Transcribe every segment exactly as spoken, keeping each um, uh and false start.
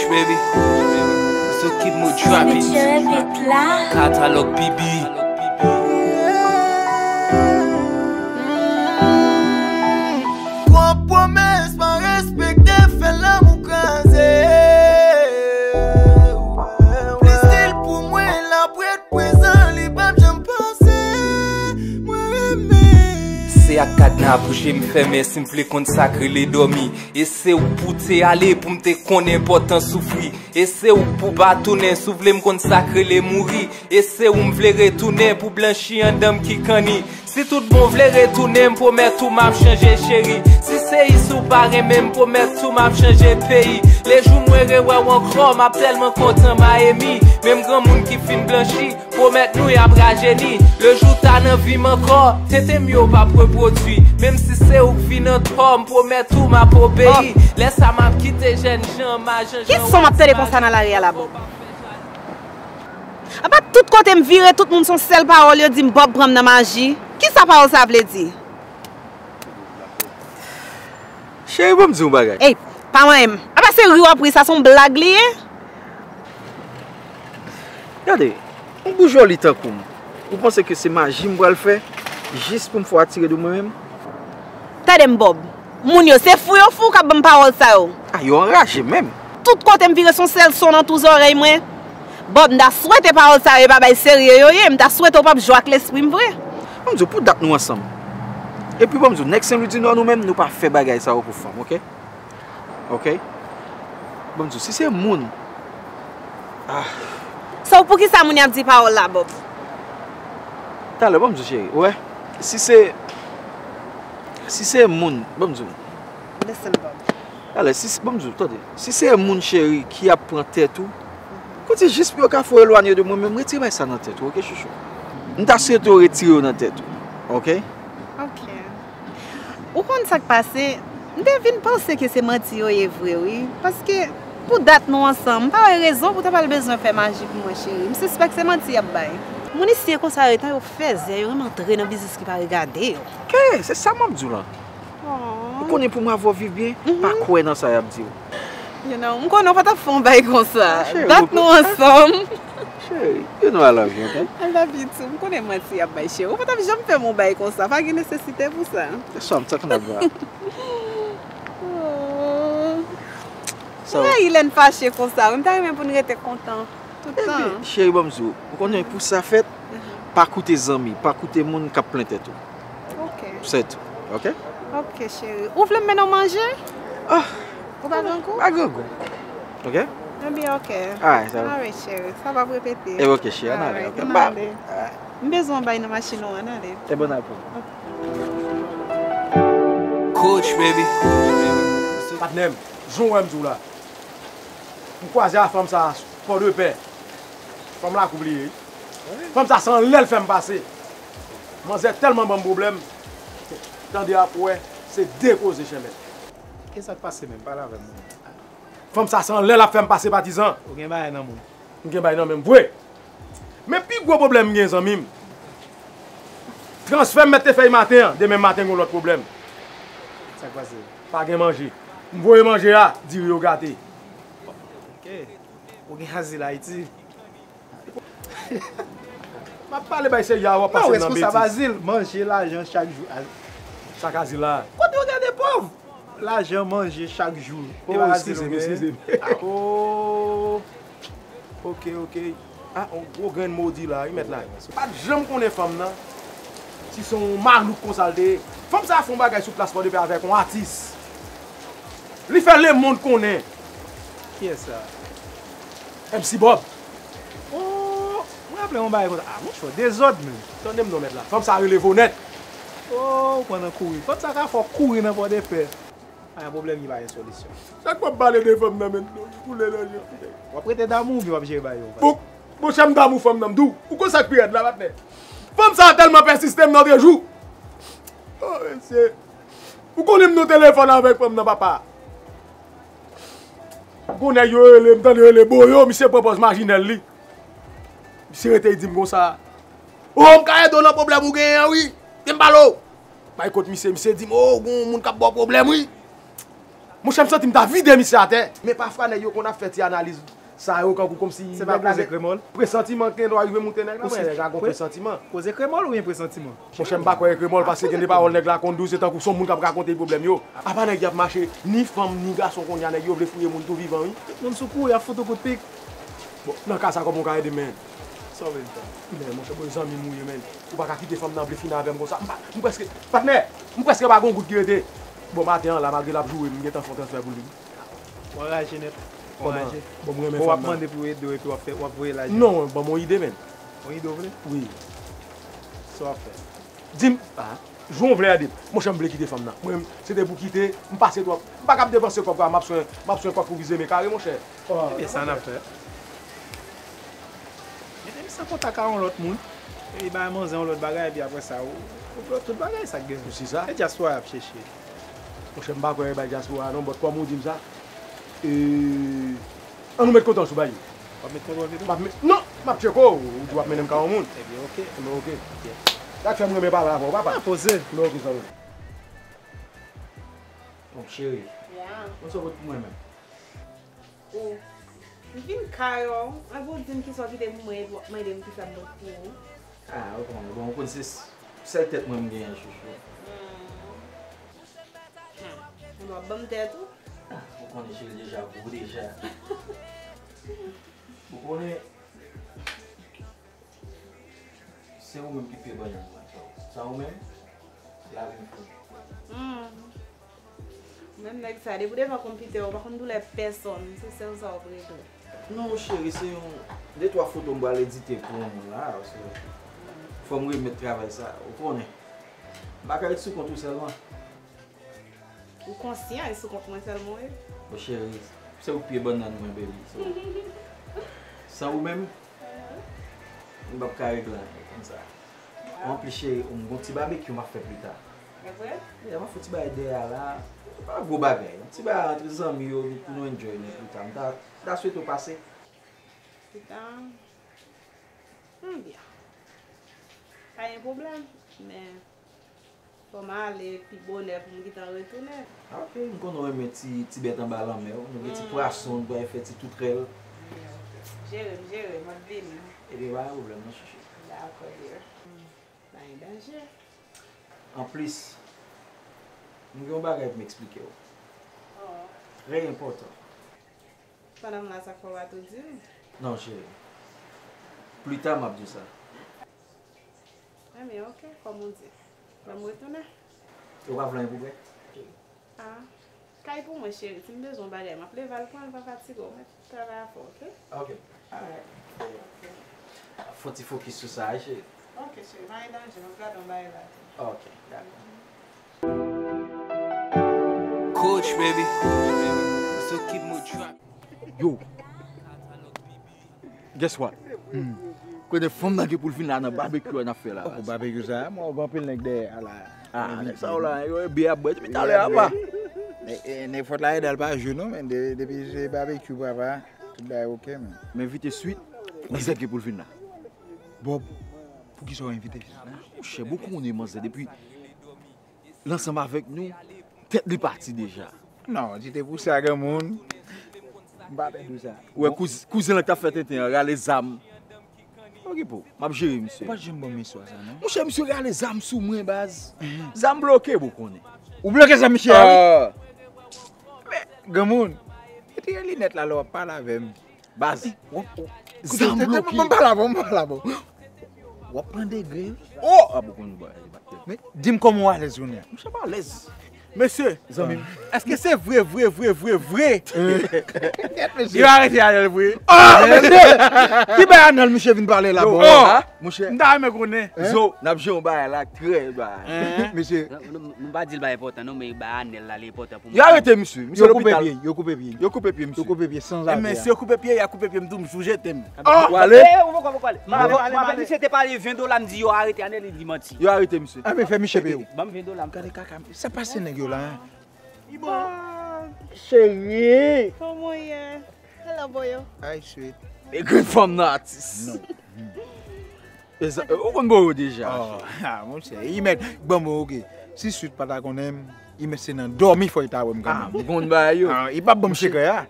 Baby, so keep mo drop it. Katalòg B B. Pran pwomès, pa respekte, fè lanmou kraze. Plis stil pou mwen, l ap ret prezan, li p ap janm pase. Mwen renmen. Se ak kadna bouch m fèmen, si m vle konn sa k rele dòmi. E se ou pou te ale pou m te konn enpòtans soufri. E se ou pou pa tounen, si w vle m konn sa k rele mouri. E se ou m vle retounen pou blanchi anndan m ki kanni. Si tout bon w vle retounen, m pwomèt ou m ap chanje cheri. Si se isit ou pa renmen m, pwomèt ou m ap chanje peyi. Lejou mwen rewè w ankò, m ap tèlman kontan Miami. Menm granmoun ki fin blanchi, pwomèt nou y ap rajeni. Lejou ta nan vi m ankò, tete m yo p ap repwodui. Menm si se ou k vin an tò, m pwomèt ou m ap obeyi. Lè sa m ap kite jèn jan, majan jan. Ki son m ap tande konsa nan lari a la, Bob? Apa tout kote m vire, tout moun se yon sèl pawòl yo di m, Bob pran m nan maji. Kisa pawòl sa vle di? Cheri, ban m di w yon bagay. Ey, pa manyen m. Apa se ri w ap ri, sa se yon blag li ye? Gade, yon boujoli tankou m, ou panse ke se maji m pral fè jis pou m fè w atire de mwen menm? Tande m, Bob. Moun yo, se fou yo fou k ap ban m pawòl sa yo. A, yo anraje menm. Tout kote m vire, se yon sèl son nan tou zòrèy mwen. Bob, m ta swete pawòl sa yo pa bay serye yo ye. M ta swete w p ap jwe ak lespri m vre. Ban m di w, pou dat nou ansanm. Epi ban m di w, nèg Sen Lwi di Nò, nou menm, nou pa fè bagay sa yo pou fanm, oke? Oke? Ban m di w, si se moun. Ah. So, poukisa moun y ap di pawòl la, Bob? Talè, ban m di w, cheri, ou wè? Si se, si se moun, ban m di w. Listen, Bob. Talè, si, ban m di w, tande. Si se moun, cheri, ki ap pran tèt ou, kote jis pou yo ka fè w elwanye de mwen menm, retire bay sa nan tèt ou, oke, chouchou? M ta swete w retire yo nan tèt ou, oke? Oke. Ou konn sa k pase? M te vin panse ke se manti yo ye vre, wi. Paske, pou dat nou ansanm, m pa wè rezon pou w ta pral bezwen fè maji pou mwen, cheri. M sispèk se manti y ap bay. Moun isi e konsa yo ye, tan yo fèzè, yo renmen antre nan biznis ki pa regade yo. Ke, se sa m ap di w la. Ou konnen pou mwen avè w viv byen, pa kwè nan sa y ap di w. You know, m konnen w pa t ap fè yon bagay konsa. Dat nou ansanm. Cheri, you know I love you, okay? I love you too. M konnen manti y ap bay, cheri. Ou pa t ap janm fè m yon bagay konsa. Pa gen nesesite pou sa. That's what I'm talking about. Oh. So, m rayi lè n fache konsa, wi. M ta renmen pou n rete kontan tout tan. Cheri, ban m di w, ou konnen pou sa fèt, pa koute zanmi, pa koute moun k ap plen tèt ou. Ok. Se tou, ok? Ok, cheri. Ou vle m mennen w manje? Ah. Ou pa grangou? Pa grangou. Ok? Ebyen, ok. Alright, sa va. Alright, cheri. Sa p ap repete. Ebyen, ok, cheri, ann ale, ok? Alright, ann ale. M bezwen yon bagay nan machin ou an, ann ale. Ebyen, ann ale. Coach, baby. Patnè m, jan w wè m di w la. M kwaze a fanm sa a, Pòdepè. Fanm lakou li ye, wi. Fanm sa se anlè l fè m pase. Manzè tèlman ban m pwoblèm. Tande ap wè, se de koze chenmèt. Kisa k pase menm? Pale avè m non. Fanm sa se anlè l ap fè m pase patizan. Ou gen bagay nan men w. M gen bagay nan men m vre. Men pi gwo pwoblèm m gen zanmi m. Transfè m mèt te fè y maten an, demen maten gen yon lòt pwoblèm. Sa k pase? Pa gen manje. M voye manje a, diri yo gate. Ok. Ou gen azil Ayiti. M ap pale bay serye a, w ap pase nan betiz. Non, responsab azil, manje, lajan chak jou. Sa k azil la? Kote yo gade pòv? Lajan, manje chak jou. Oh, eskize m, eskize m. Oh. Ok, ok. Ah, on gwo grenn mo w di la, wi, mèt la. Pa t janm konnen fanm nan. Si se yon malouk konsa l te ye. Fanm sa a fè yon bagay sou plas Pòdepè avèk yon atis. Li fè lemonn konnen. Kiyès sa? M C Bob. Oh, mwen raple yon bagay konsa. Ah, monchè, dezòd menm. Tande m non, mèt la. Fanm sa a rele Vonèt. Oh, ou pran nan kouri. Fanm sa a ka fè w kouri nan Pòdepè. Pa gen pwoblèm, li pa gen solisyon. Chak fwa m pale de fanm nan, men dlo koule nan je m. W ap rete damou oubyen w ap jere bagay yo? Bon, monchè, m damou fanm nan, m di w. Ou konn sa k pi rèd la, patnè? Fanm sa a tèlman pèsiste m nan de jou. Oh, mesye. Ou konnen m nan telefòn avèk fanm nan, papa. Gon nèg yo rele m, tande rele Boyo, misye pran pòz majinèl li. Misye rete di m konsa, "Oh, m ka ede w nan pwoblèm ou genyen an, wi. Men m pale w." Bay kot misye, misye di m, "Oh, gon moun k ap ba w pwoblèm, wi." Monchè, m santi m ta vide misye atè. Men pafwa nèg yo konn ap fè ti analiz sa yo kankou kòmsi nèg la gen presantiman ki gen dwa rive moute nèg la, men nèg la gen presantiman. Koze kremòl oubyen presantiman? Monchè, m pa kwè e kremòl paske gen de pawòl nèg la konn di w se tankou se yon moun k ap rakonte l pwoblèm yo. Apa nèg y ap mache, ni fanm ni gason kounye a, nèg yo vle fouye moun tou vivan wi. Tout moun sou kou, y ap fout ou kout pik. Bon, nan ka sa kòman w ka ede m, men? Sa w vle m fè? Men monchè, bon, zanmi m ou ye, men. Ou pa ka kite fanm nan vle fini avè m konsa. M pa, m prèske, patnè, m prèske pa gen yon goud ki rete. Bon, maten an la, malgre l ap joure m, m gentan fè yon transfè pou li. W anraje nèt. W anraje. Bon, m renmen fanm nan. Bon, w ap mande pou ede w epi w ap fè, w ap voye lajan. Non, ban m yon ide, men. Yon ide w vle? Wi. Sa w ap fè? Di m, ah, jan w vle ede m. Monchè, m vle kite fanm nan. Mwen, se te pou kite, m pase twòp. M pa kab depanse kòb la, m ap swen, m ap swen kòk pou vize men kare, monchè. Ebyen, sa n ap fè? Mete misye an kontak a yon lòt moun. Epi bay manzè yon lòt bagay, epi apre sa, ou, ou blòk tout bagay sa k gen. Ou si sa? E dyaspora y ap chèche. Monchè, m pa kwè bay dyaspora non, but kòm ou di m sa, e, ann nou met kontwòl sou bagay yo. W ap met kontwòl pito? M ap met, non, m ap tcheke w, ou di w ap mennen m ka yon moun. Ebyen, oke. Ebyen, oke. Sa k fè m renmen pale avè w, papa. Ah, poze. Ebyen, oke, zanmi. Bon, cheri. Yeah. Konn sa w pot pou mwen menm? Oh. M vin kay ou. Epi w di m kisa w kite pou mwen, epi w ap mande m kisa m pot pou ou. Ah, ou konnen, bon, ou konn se sèl tèt mwen m genyen, chouchou. Hmm. Hmm. Ou ap ban m tèt ou? Ah, ou konnen cheri deja gwo deja. Ou konnen, se ou menm ki pye bannann mwen, sa ou. Sa ou menm, lavi m fini. Hmm. Ou menm nèg sa, depi w devan konpitè, ou pa konn doulè pèsonn, se sèl sa w ap regle. Non, cheri, se yon de twa foto m pral edite pou yon moun la, paske fò m remèt travay sa, ou konnen. M pa ka ret sou kont ou sèlman. Ou konsyan e sou kont mwen sèlman w ye? Bon, cheri, se ou k pye bannann mwen, baby. So, san ou menm, m p ap ka regle anyen konsa. Anplis, cheri, m gon ti babekyou m ap fè pita. E vre? Yeah, m ap fè ti bagay dèyè a la. Se pa gwo bagay. Yon ti bagay antre zanmi yo, pou nou enjoy nou pita. M ta, m ta swete w pase. Pita? Hmm, byen. Pa gen pwoblèm, men fò m ale pi bonè pou m gentan retounen. Ah, ok, m konnen w renmen ti, ti bèt anba lanmè, wi. Nou gen ti pwason, nou pral fè ti toutrèl. Jere m, jere m, m ap vini. Ebyen, pa gen pwoblèm, non, chouchou. Dakò, dear. Hmm, pa gen danje. Anplis, m gen yon bagay pou m eksplike w. Oh. Trè enpòtan. Pandan m la, sa k fè w pa tou di m? Non, cheri. Pita, m ap di w sa. Ebyen, ok, kòm ou di. Lè m retounen. Ou pa vle anyen pou bwè? Ah, kay pou mwen, cheri. Si m bezwen yon bagay, m ap leve al pran l, pa fatige w. Mwen travay a fè, ok? Ok. Alright. Fò ti fokis sou sa, wi, cheri. Ok, cheri, pa gen danje. M ap gade yon bagay la tou. Ok, dakò. Coach, baby. So keep mo drop. Yo. Guess what? Hmm. Kote fanm nan gen pou l vin la nan babekyou a n ap fè la? Oh, babekyou sa, mwen wè anpil nèg dèyè a la. Ah, nèg sa yo la, yo byen ap bwè depi talè a, pa. E, e, nenpòt la, Edal pa jwe non, men de-, depi se babekyou, papa, tout bagay ok, men. M envite Sweet, manzè gen pou l vin la. Bob, poukisa w envite Sweet la? Monchè, bon konnen manzè depi l ansanm avèk nou, tèt li pati deja. Non, si te pou sa, granmoun, m pa pèdi sa. Ou wè kouz-, kouzen lan k t ap fè tenten an, rale zam. Okipe w, m ap jere misye. Ou pa t janm ban m istwa sa, non? Monchè, misye rale zam sou mwen, baz. Zam bloke, bon konnen. Ou bloke zam misye a, wi? Ah. Men, granmoun, retire linèt la lè w ap pale avè m. Baz. Zam bloke. Ban m pale avè w, ban m pale avè w. W ap pran degre, wi. Oh! Ah, bon, konn bagay, batè. Men, di m kòman w alèz kounye a. Monchè, m alèz. Mesye, zanmi m, èske se vre, vre, vre, vre, vre? Yo arete Anèl vre. Ah, mesye! Ki bay Anèl misye vin pale la, bon? Oh! Monchè. M ta renmen konnen. Zo, n ap jere yon bagay la, trè bagay. Mesye. Nou, nou, nou pa di l pa enpòtan, non, men bagay Anèl la, li enpòtan pou mwen. Yo arete misye, misye lopital. Yo koupe pye, yo koupe pye. Yo koupe pye misye. Yo koupe pye san zafè. Men si yo koupe pye, y a koupe pye m tou, m sou je te m. Ou ale? Eh, ou poko, poko ale. M avè, m avè misye te pale ven dola, m di yo arete Anèl, li di manti. Yo arete misye. Ah, men fè misye peye w. Ban m ven dola m. Gade kaka, sa pase nèg yo la, hein? Bon. Cheri. Kòman w ye? Hello, boyo. Hi, sweet. E grenn fanm nan atis. Non. E sa, ou konn boyo deja. Oh, ah, monchè, li mèt ban m, ok. Si Sweet pa ta konnen m, li mèt se nan dòmi fò li ta wè m kanmenm. Ah, m konn bagay yo. Ah, li p ap ban m sekrè a.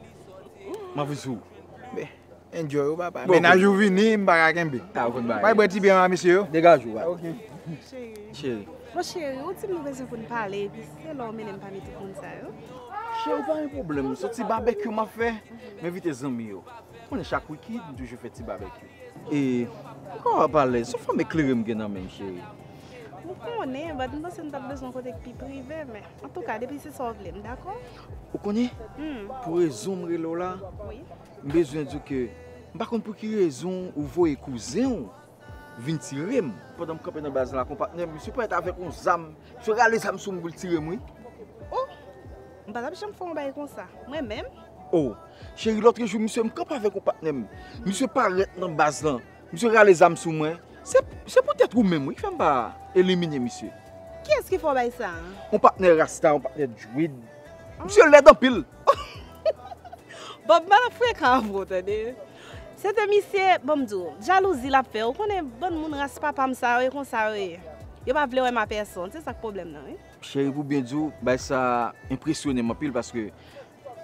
M ap vin sou ou. Enjoy ou papa. Bon, mennaj ou vini, m pa ka kenbe. Ah, ou konn bagay. Bay bwè ti byen a mesye yo. Degaje w, papa. Ok. Cheri. Cheri. Bon cheri, ou di m nou bezwen pou n pale, epi se lè w mennen m pa mete konn sa yo. Cheri, pa gen pwoblèm. Se ti babekyou m ap fè. M envite zanmi yo. Ou konnen chak weekend, m toujou fè ti babekyou. E, ou ka w ap alèz, se yon fanm eklere m gen nan men m, cheri. M konnen, but m panse m t ap bezwen yon kote k pi prive, men antouka, depi se sa w vle, m dakò. Ou konnen, hmm, pou rezon m rele w la, wi, m bezwen di w ke m pa konn pou ki rezon ou voye kouzen w vin tire m pandan m kanpe nan baz la ak yon patnè m. Misye parèt avèk yon zam, misye rale zam sou m pou l tire m, wi. Oh! M pa t ap janm fè yon bagay konsa. Mwen menm? Oh! Cheri, lòtrejou, misye, m kanpe avèk yon patnè m. Misye parèt nan baz lan. Misye rale zam sou mwen. Se, se poutèt ou menm, wi, ki fè m pa elimine misye. Kiyès ki fè w bagay sa a? Yon patnè rasta, yon patnè djwid. Misye lèd anpil. Bon, m pa t ap frekan avè w, tande. Se te misye, bon, m di w, jalouzi l ap fè. Ou konnen bann moun ras papa m sa yo, e konsa yo ye. Yo pa vle wè m a pèsonn. Se sa k pwoblèm nan, wi. Cheri, pou byen di w, bagay sa a enpresyone m anpil paske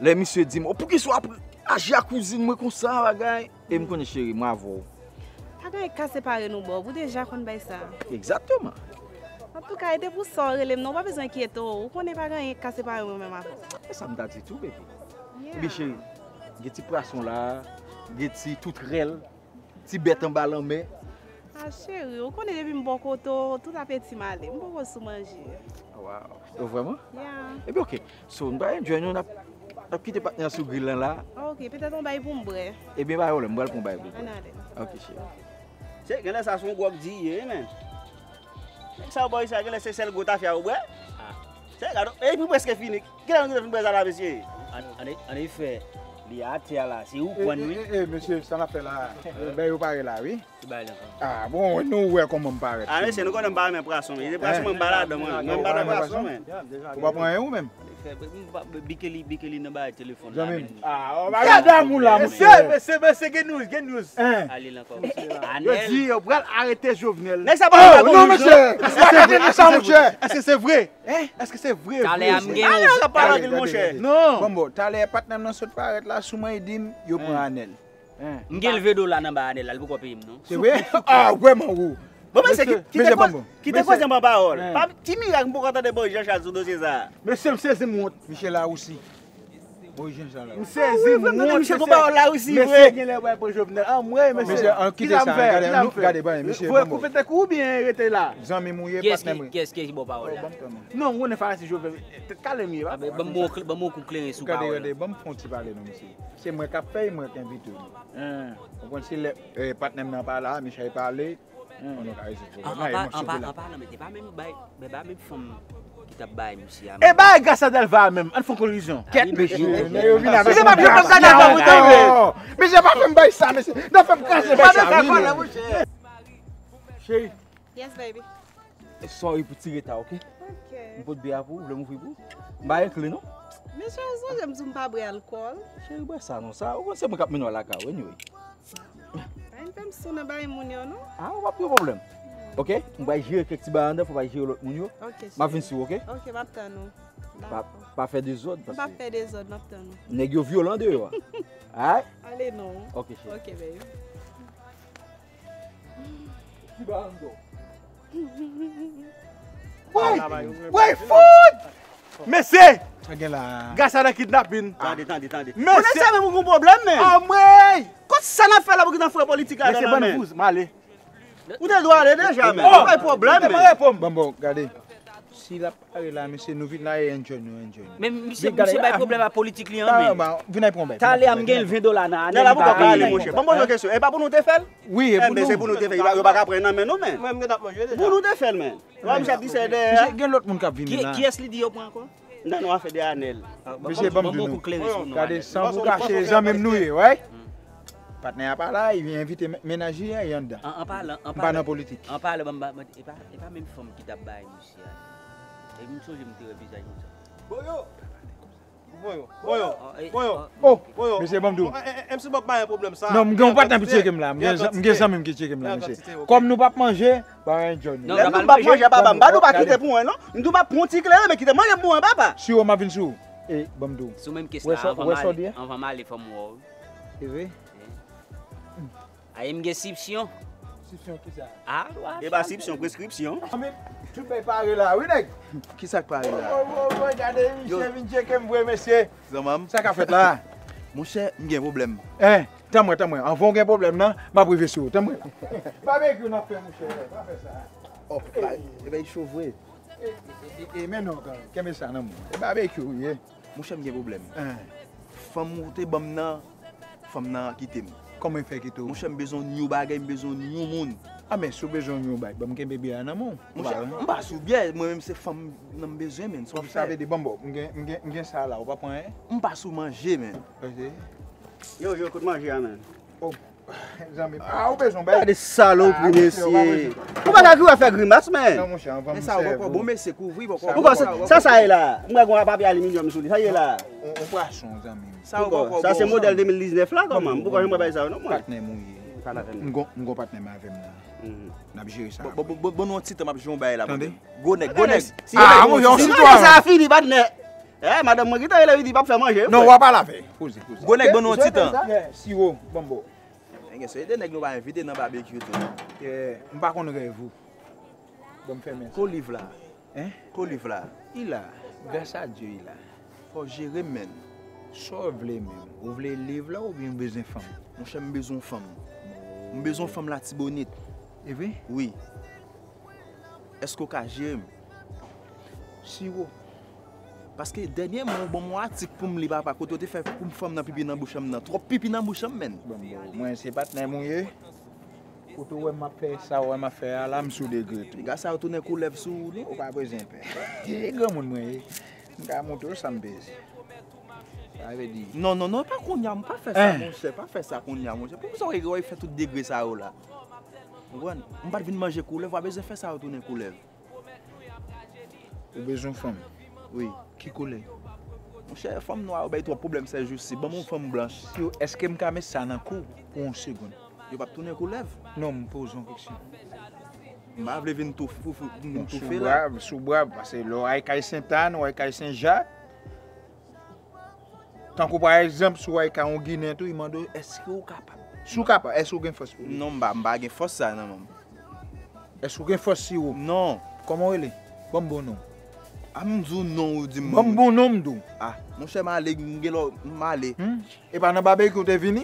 lè misye di m, "Oh, poukisa w ap aji ak kouzin mwen konsa, bagay?" E m konnen, cheri, mwen avè w. Pa gen anyen k ka separe nou, Bob. Ou deja konn bagay sa a. Egzakteman. Antouka, e te pou sa w rele m nan, ou pa bezwen enkyete w. Ou konnen pa gen anyen k ka separe mwen menm avè w. E sa m ta di tou, baby. Yeah. Ebyen, cheri, gen ti pwason la, gen ti toutrèl. Ti bèt anba lanmè. Ah, cheri, ou konnen depi m bò kote w, tout apeti m ale. M poko sou manje. Wow. Oh, vrèman? Yeah. Ebyen, ok. So, n pa enjoy nou, n ap, n ap kite patnè a sou grill lan la. Ah, ok, petèt yon bagay pou m bwè. Ebyen, pa gen pwoblèm, m pral pran yon bagay pou w bwè. Ann ale. Ok, cheri. Se, genlè sa se yon gwòg di ye, wi, men. Nèg sa yo ba w sa, genlè se sèl gwo tafya yo bwè. Ah. Se, gade, epi prèske fini. Kilè nou gentan fin bwè sa la, mesye? An, an, an efè, li atè a la, se ou k pran, wi. E, e, e, mesye, sa n ap fè la? Bèy yo pare la, wi. Ki bagay la ankò? Ah, bon, nou wè kòman m parèt. Ah, mesye, nou konnen m pa renmen pwason, men. Se pwason mwen m pa ladan, mwen. Mwen m pa nan pwason, men. Ou pa pran anyen ou menm? An efè, m pa, Bikeli, Bikeli nan bagay telefòn la, men. Ah, oh, bagay damou la, mesye, mesye, mesye, gen news, gen news. Hein? Ale la ankò. Yo di yo pral arete Jovenel. Nèg sa pa nan la pou nou, mesye. Èske se vre? Èske se vre? Èske se vre? Hein? Èske se vre, vre, vre? Talè a m gen yon... Anèl ap pale anpil, monchè. Non. Bon, bon, talè patnè m nan sot parèt la, sou mwen, li di m, yo pran Anèl. Hein? M gen leve dola nan ba Anèl la, li poko peye m, non. Se vre? Ah, vrèman, ou. Bon, mesye, kite koze, kite koze anba pawòl. Hein. Pa, ki mirak m poko tande Boris Jean Charles sou dosye sa a? Mesye, m sezi, m wont. Michel Larousse. Boris Jean Charles. M sezi, m wont, mesye. Mesye, gen lè w pral pran Jovenel. Anmwey, mesye. Mesye, an kite sa, gade, gade, gade, mesye, bon, bon. Ou pete kou oubyen rete la? Zanmi m ou ye, patnè m ou ye. Kiyès ki, kiyès ki ba w pawòl la? Non, m konnen fanatik Jovenel. Tèt kale m ye, pa. Ban m yon kou kleren sou pawòl la. Gade, gade, ban m fè yon ti pale non, mesye. Se mwen k ap fè l, mwen k envite w. Ou konn si lè, eh, patnè m nan pa la, Michel pale, An, an, an, an palan, men se pa menm bay, men pa menm fanm ki t ap bay misye a. E bay Gracia Delva a menm, ann fè yon kolizyon. Kèt, mesye. Nèg yo vin avèk yon Gracia Delva pou tonbe. Mesye, pa fè m bay sa, mesye. N ap fè m kraze bay sa, wi. Cheri. Yes, baby. Sorry pou ti reta, ok? Ok. M pot bè a pou ou, vle m ouvri pou ou? M pa gen kle, non. Mesye, sonje m di w m pa bwè alkòl. Cheri, bwè sa, non. Sa, ou konn se mwen k ap mennen w lakay ou, anyway. Pa vin fè m sou nan bagay moun yo, non. Ah, ou p ap gen pwoblèm. Ok? M pral jere kèk ti bagay anndan, fò w al jere lòt moun yo. Ok, cheri. M ap vin sou ou, ok? Ok, m ap tann ou. Pa, pa fè dezòd, paske m p ap fè dezòd, m ap tann ou. Nèg yo vyolan deyò a. Alright? Ale non. Ok, cheri. Ok, baby. Ki bagay anndan? Woy! Woy, fout! Mesye! Sa gen la? Gasa nan kidnapin. Tande, tande, tande. Mesye! Ou nan sa menm ou gon pwoblèm, men. Anmwey! Kot sa n ap fè la pou gentan fè politik la nan men? Mesye, ban m pouz, m ale. Ou te dwe ale deja, men. Oh! Ou bay pwoblèm, men. Ou te pa reponn m. Bon, bon, gade. Si l ap pale la, mesye, nou vin la e enjoy nou, enjoy nou. Men misye, misye bay pwoblèm a politik li an, men. Vin ay pran bay. Talè a m gen ven dola nan Anèl. Nèg la poko pale, monchè. Ban m poze w kesyon. E pa pou nou te fè l? Wi, e pou nou. Enben, se pou nou te fè l. Yo pa ka pran nan men nou, men. Mwen menm gen ap manje deja. Pou nou te fè l, men. Misye gen lòt moun k ap vini la. Kiyès li di yo pran ankò? Nan, nan afè de Anèl. Misye, ban m di nou. Gade, san pou kache, zanmi m nou ye, wi. Patnè a pa la, li envite mennaj li an, li anndan. An, an palan, an palan. M pa nan politik. An palan, ban m ba, e pa, e pa menm fanm ki t ap bay misye a. E m sonje m te wè vizaj konsa. Boyo! Voyo, voyo, voyo. Oh, voyo. Mesye, ban m di w. M si Bob pa gen pwoblèm sa. Non, m gen yon patnè ki tcheke m la. M gen zanmi m ki tcheke m la, mesye. Kòm nou p ap manje, ba yon John. Lè nou p ap manje, papa, m pa di w pa kite pou mwen, non. M di w m ap pran yon ti klere, men kite manje pou mwen, papa. Si w m ap vin sou. E, ban m di w. Sou menm kes la, anvan m ale, anvan m ale, fò m wè w. E vre? Aye m gen sipsyon. Sipsyon kisa? A, w a E pa sipsyon, preskripsyon. Anben, tout bay pare la, wi, nèg. Kisa k pare la? Oh, oh, oh, gade, misye vin tcheke m vre, mesye. Zanmanm. Sa k ap fèt la? Monchè, m gen pwoblèm. Hein, tann mwen, tann mwen. Anvan w gen pwoblèm nan, m ap rive sou ou. Tann mwen. Babekyou n ap fè, monchè. Pa fè sa. Oh, e ben, cho vre. E, e, e, men non, kenbe sa nan men w. E babekyou, wi. Monchè, m gen pwoblèm. Hein. Fanm ou te ban m nan, fanm nan kite m. Kòman l fè kite w? Monchè, m bezwen yon bagay, m bezwen yon moun. A, men si w bezwen yon bagay, ban m kenbe byè a nan men w. Monchè, m pa sou byè, mwen menm se fanm nan m bezwen, men sa w ap fè. Sa vle di, ban m ba w, m gen, m gen, m gen sa la, ou pa pran anyen? M pa sou manje, men. Ok. Yo, yo, kote manje a, men? Oh. Zanmi m. Ah, ou bezwen bay. Gade salopri, mesye. Ou pa ka kriye fè grimas, men. Non, monchè, anvan m sèvi w. Bon, mesye, kouvri, poko. Ou kò sa, sa ye la? M wè gon papye aliminyòm sou li. Sa ye la? On pwason, zanmi m. Sa se modèl de mil diznèf la, kòman? M poko janm wè bagay sa yo, non, mwen. Patnè m ou ye. M gon, m gon patnè m avè m nan. N ap jere sa. Bon, bon, bon, bon, nou yon ti tan, m ap jere yon bagay la. Tande? Gwo nèg, gwo nèg. Ah, monchè, yon sitwayen. Sa fini, patnè. Eh, madanm mwen gentan rele, li di p ap fè manje. Non, w a pale avè. Poze, poze. Gwo nèg, ban nou yon ti tan. Siwo, ban m ba w. Nèg, se de nèg nou pa envite nan babekyou tou. Eh, m pa konn rèv ou. Ban m fèmen sa. Ko liv la? Hein? Ko liv la? I la. Gras a Dye, i la. Fò w jere m, menn. Sa w vle menm? Ou vle liv la oubyen w bezwen fanm? Monchè, m bezwen fanm. M bezwen fanm Latibonit. E vre? Wi. Èske w ka jere m? Siwo. Paske dènyèman, ou ban m yon atik pou m li, papa, kote w te fè pou m fanm nan pipi nan bouch an m nan. Twòp pipi nan bouch an m, menn. Bon, bon, mwen se patnè m ou ye. Kote w wè m ap fè sa, w wè m ap fè a la, m sou degre tou. Piga sa yo tounen koulèv sou ou, non? Ou pa bezwen pè. E granmoun mwen ye. M ka montre w sa m peze. Sa vle di. Non, non, non, pa kounye a, m pa fè sa, monchè, pa fè sa kounye a, monchè. Poukisa w wè fè tout degre sa yo la? Ou konprann? M pa t vin manje koulèv, w pa bezwen fè sa yo tounen koulèv. Ou bezwen fanm? Wi. Ki koulè? Monchè, fanm nwa yo bay twòp pwoblèm sèjousi. Ban m yon fanm blanch. Yo, èske m ka met sa nan kou w pou yon segonn? Yo p ap tounen koulèv. Non, m poze yon keksyon. M pa vle vin tou, pou, pou, vin toufe la. Sou bra, sou bra, paske lè w al kay Sentàn, w al kay Sen Jak, tankou pa egzanp, si w al kay yon Ginen tou, li mande w, èske w kapab? Si w kapab, èske w gen fòs pou li? Non, m pa, m pa gen fòs sa nan men m. Èske w gen fòs sou ou? Non. Kòman w rele? Ban m bon non. A, m di w non, ou di m. Ban m bon non, m di w. A, monchè, m ale, m gen lè, m ale. Hmm? E pa nan babekyou w te vini?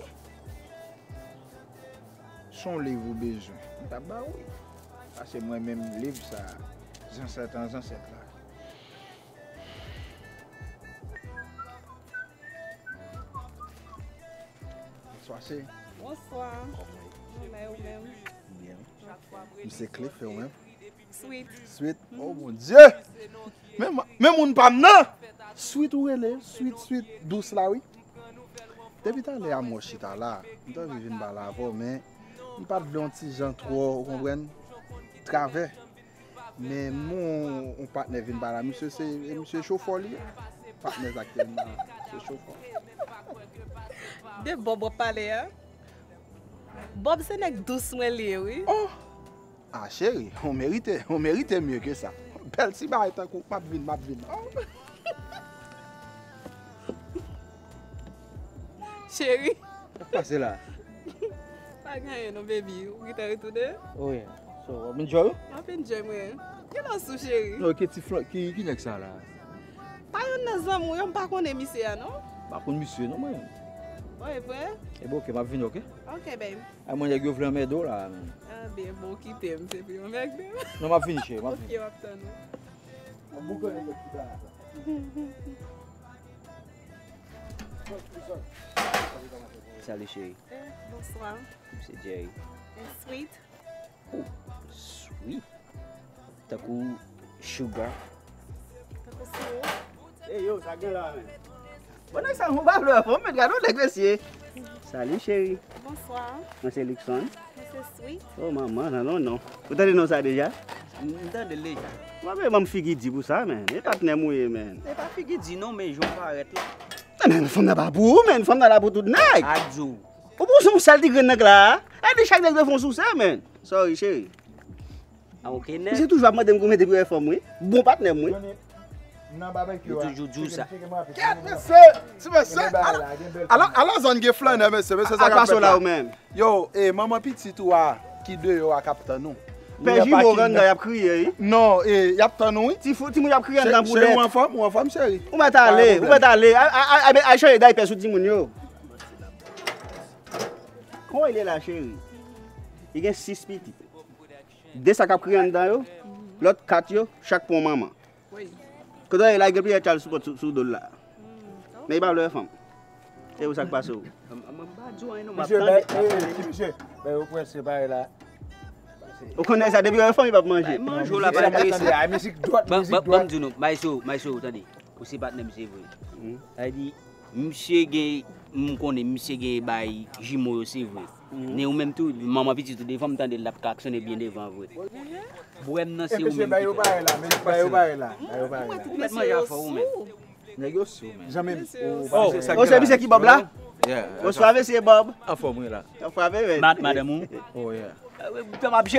Se yon liv ou bezwen. M t ap ba w, wi. Paske mwen menm, liv sa, zansèt an zansèt la. Bonswa, cheri. Bonswa. Kòman w ye? Mwen la, ou menm? Byen. Ok. M se Cliff, e ou menm? Sweet. Sweet? Oh, mon Dieu! Men, men moun pa m nan! Sweet ou rele, Sweet, Sweet, dous la, wi. Depi talè a m wè w chita la, m t anvi vin pale avè w, men m pa t vle yon ti jan twò, ou konprann, travè. Men m wè yon patnè vin pale a misye, se, e misye chofè li ye. Patnè sa ki te vin pale a, se chofè. De Bob w ap pale a? Bob se nèg dous mwen li ye, wi. Oh! Ah, cheri, ou merite, ou merite mye ke sa. Bèl ti bagay tankou, m ap vin, m ap vin. Oh! Cheri. Sa k pase la? Pa gen anyen non, baby. Ou gentan retounen? Wi. So, w ap enjoy ou? M ap enjoy mwen. Genlè w sou, cheri. Non, ki ti flan, ki, ki nèg sa la? Pa youn nan zanmi w yo, m pa konnen misye a non. M pa konn misye non mwen. Bon, e vre? E bon, ok, m ap vini, ok? Ok, babe. A mwen nèg yo vle anmède w la menm. Ah, byen, bon, kite m, se pou yo anmède m. Non, m ap vini, cheri, m ap vini. Ok, m ap tann ou. Salut, cheri. Eh, bonswa. M se Jerry. Eh, Sweet. Oh, Sweet. Tankou Sugar. Tankou Siro. Ey, yo, sa gen la, men. Bon, nèg sa, mwen pa vle wè fanm, men gade yon nèg, mesye. Salut, cheri. Bonswa. Mwen se Luckson. Mwen se Sweet. Oh, manman, nan, non, non. Ou tande non sa deja? M tande l deja. W ap ban m figi di pou sa, men. E patnè m ou ye, men. E pa figi di non, men jan w parèt la. Men fanm nan pa pou ou, men. Fanm nan la pou tout nèg. A di w. Ou pou se yon sèl ti grenn nèg la. E di chak nèg dwe fè yon souse, men. Sorry, cheri. A, ok, nèg. Misye toujou ap mande m konbyen depi wè fanm, wi. Bon patnè m, wi. Nan babekyou a. Yo toujou di w sa. Kèt, mesye! Ti mesye! Ala, ala, ala zòn gen flannè, mesye. Mesye, sa k ap fèt la? Yo, e, manman pitit ou a ki deyò a k ap tann ou. Pè Jimo Ganga y ap kriye, wi. Non, e, y ap tann ou, wi. Ti fou, timoun y ap kriye anndan pou dèt. Ou anfòm, ou anfòm, cheri. Ou mèt ale, ou mèt ale. Ay, ay, ay, ay, cheri, day pè sou timoun yo. Kòman li ye la, cheri? Li gen sis pitit. De sa k ap kriye anndan yo, lòt kat yo, chak pou yon manman. Kote w ye la, gen plizyè chal sou pòt sou, sou do l la. Men li pa vle wè fanm. Se pou sa k pase w. M, m, m pa di w anyen non, m ap tande. Misye, bay, eh, ti misye, bay yo prese, bay la. Ou konnen sa, depi wè fanm, li p ap manje. Bay manje w la, pa enterese. Ay, mizik dwòt, mizik dwòt. Ban m di nou, Maestro, Maestro, tande. Ou se patnè m, se vre. Sa vle di, misye gen, m konnen misye gen bay jimo yo, se vre. Men ou menm tou, manman pitit ou devan, m tande l ap ka aksyone byen devan vre. Bwè m nan se ou menm ki fè. Bay yo parèy la, men bay yo parèy la, bay yo parèy la. Ou mèt manje afè w, ou menm. Nèg yo sou, men. Janm menm. Oh, se misye ki Bob la? Bonswa, mesye Bob. Anfòm, wi, la. Anfòm, wi. Mad-, madanm ou? Oh, yeah.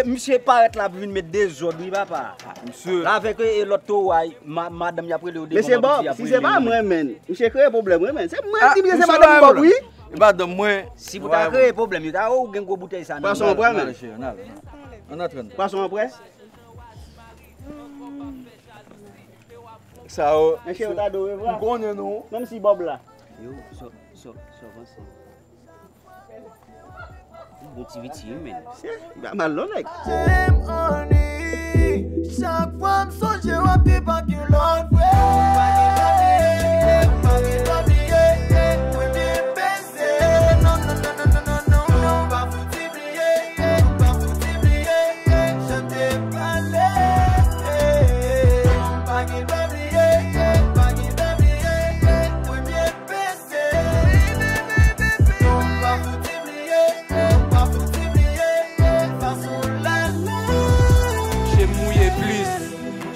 Misye parèt la pou vin met dezòd, wi, papa. Misye. La avèk, e, lòt towo a, ma-, madanm y ap rele yo devan. Mesye Bob, si se pa mwen, men. Misye kreye pwoblèm, wi, men. Se mwen ki di misye se madanm Bob, wi. E madanm mwen. Si pou ta kreye pwoblèm, yo ta, oh, ou gen gwo boutèy sa nan men. Pwason an prè, men. Ann antre. Pwason an prè? Sa yo. Mesye, yo ta do revwa. M konnen nou. Menm si Bob la. Yo, so, so, so, panse. Bon ti viti, wi, men. Li pa mal non, nèg. Chak fwa m sonje w ap debake yon lòt fre. Pa gen dòmi, pa gen dòmi, premye beze. Non, non, non, non, non, non, non, pa fouti bliye, pa fouti bliye, jan te pale. Pa gen dòmi, pa gen dòmi, premye beze. Pa fouti bliye, pa fouti bliye, fason lala. Bouch m mouye plis.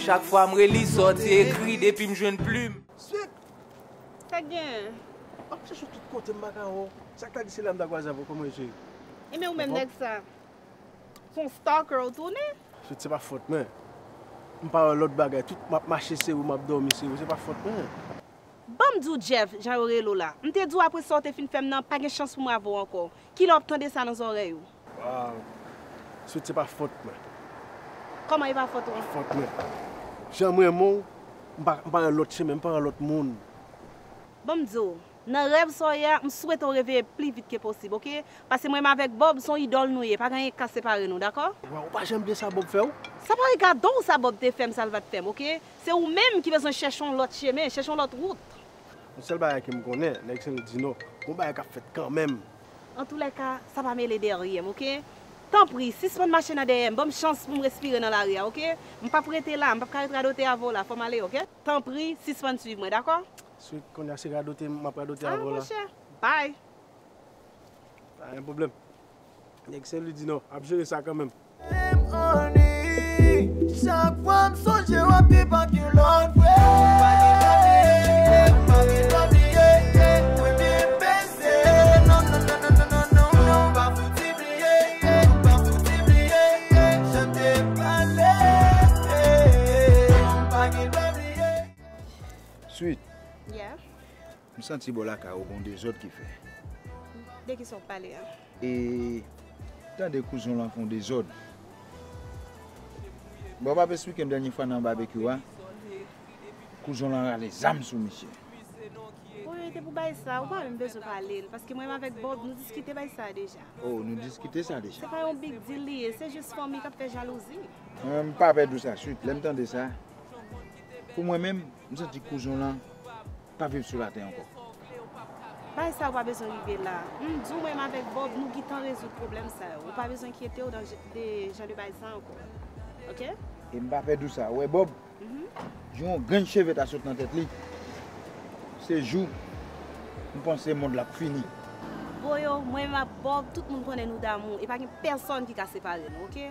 Chak fwa m reli sa w te ekri depi m jwenn plim. Sweet! Sa k gen? M ap chèche w tout kote, m pa ka wè w. Sa k ta di se la m ta kwaze avè w, kòman w ye, cheri? Enben, ou menm nèg sa. Se yon stalker ou tounen? Sweet, se pa fòt mwen. M pa wè lòt bagay. Tout, m ap mache sere w, m ap dòmi sere w. Se pa fòt mwen. Ban m di w, Jeff, jan yo rele w la. M te di w apre sa w te fin fè m nan, pa gen chans pou mwen avè w ankò. Kilè w ap tande sa nan zòrèy ou? Waw. Sweet, se pa fòt mwen. Kòman e pa fòt ou? Pa fòt mwen. Jan m renmen w, m pa, m pa wè lòt chemen, m pa wè lòt moun. Ban m di w, nan rèv sa w ye a, m swete w reveye pli vit ke posib, oke? Paske mwen menm avèk Bob, se yon idòl nou ye, pa gen anyen k ka separe nou, dakò? Waw, ou pa janm bliye sa Bob fè w? Sa pa regade w sa Bob te fè m, sa l va t fè m, oke? Se ou menm ki bezwen chèche yon lòt chemen, chèche yon lòt wout. Yon sèl bagay ke m konnen, nèg Sen Lwi di non, gon bagay k ap fèt kanmenm. Antoulèka, sa pa mele dèyè m, oke? Tanpri, sispann mache nan dèyè m, ban m chans pou m respire nan lari a, oke? M p ap rete la, m p ap ka ret radote avè w la, fò m ale, oke? Tanpri, sispann swiv mwen, dakò? Sweet, kounye a se radote m ap radote avè w la. Ah, monchè, bye! Pa gen pwoblèm. Nèg Sen Lwi di non, ap jere sa kanmenm. Chak fwa m sonje w ap debake yon lòt fre. Pa gen dòmi, pa gen dòmi, premye beze. Non, non, non, pa fouti bliye, pa fouti bliye, jan te pale. Pa gen dòmi. Sweet. Yeah. M santi bò lakay ou gon dezòd ki fè. De kisa w pale a? E tande kouzen w lan fè yon dezòd. Bon, w ap esplike m dènye fwa nan babekyou a, kouzen w lan rale zam sou misye. Wi, te pou bay sa, ou pa menm bezwen pale l, paske mwen menm avèk Bob, nou diskite bay sa deja. Oh, nou diskite sa deja? Se pa yon big deal li ye, se jis fanmi k ap fè jalouzi. Mwen, m pa pè di w sa, Sweet, lè m tande sa, pou mwen menm, m santi kouzen w lan pa viv sou latè ankò. Bagay sa yo pa bezwen rive la. M di w, mwen menm avèk Bob, nou gentan rezoud pwoblèm sa yo. Ou pa bezwen enkyete w dan je-, de jan de bagay sa ankò. Oke? E m pa pè di w sa. Ou wè Bob? Mhm. Jou yon grenn cheve ta sot nan tèt li, se jou m panse mond la ap fini. Boyo, mwen menm ak Bob, tout moun konnen nou damou. E pa gen pèsonn ki ka separe nou, oke?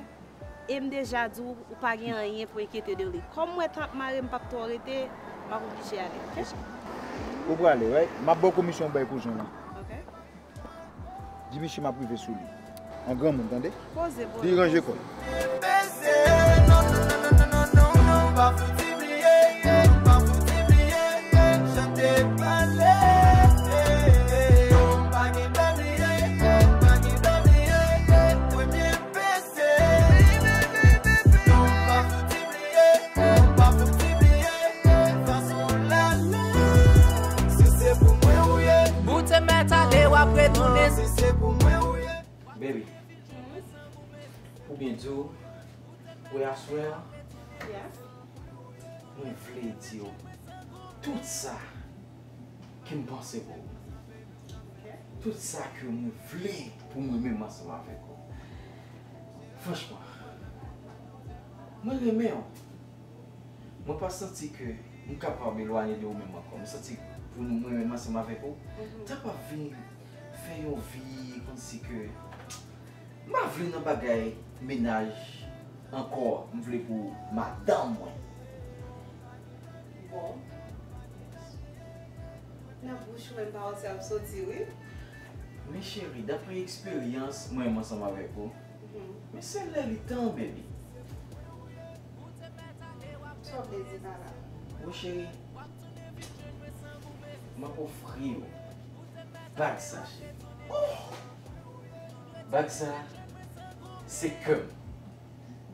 E m deja di w, ou pa gen anyen pou enkyete de li. Kòm m wè tan ap mare, m p ap twò rete, m ap oblije ale, oke? Ou prale, right? M ap ba w komisyon w bay kouzen w lan. Oke. Di misye m ap rive sou li. An granmoun, tande? Poze, bro. Li ranje kò l. Bout se mèt ale, w ap retounen. Baby, pou byen di w, pou aswè a, mwen vle di w tout sa ke m panse pou ou. Tout sa ke mwen vle pou mwen menm ansanm avèk ou. Franchman, mwen renmen w. Mwen pa santi ke m kapab elwanye de ou menm ankò. Mwen santi pou nou, mwen menm ansanm avèk ou, ta p ap vin fè yon vi kòmsi ke m pa vle nan bagay mennaj ankò. M vle pou madanm mwen. Bon. Nan bouch ou menm pawòl sa ap soti, wi. Men cheri, daprè eksperyans mwen menm ansanm avèk ou, men se lè li tan, baby. Sa w vle di pa la? Wi cheri, m ap ofri w bag sa, cheri. Bag sa, se kè m.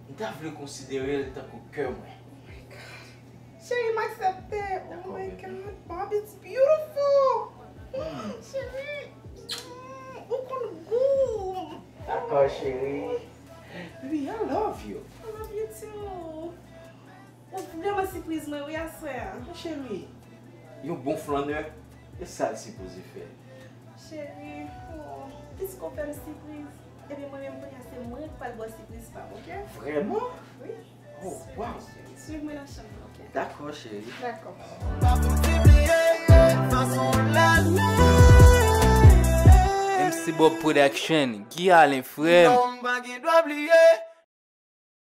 M ta vle konsidere l tankou kè mwen. Cheri, m aksepte. Oh my God, Bob, it's beautiful. Cheri, ou konn gou. Dakò, cheri. Baby, I love you. I love you too. Ou vrèman sipriz mwen, wi, aswè a. Cheri, yon bon flannè, e sa l sipoze fè. Cheri, oh, piske w fè m sipriz, ebyen mwen menm kounye a se mwen k pral ba w sipriz pa m, oke? Vrèman? Wi. Oh, wow. Cheri, swiv mwen nan chanm nan, oke? Dakò, cheri. Dakò. M C Bob Production, Guy Allen, frè m.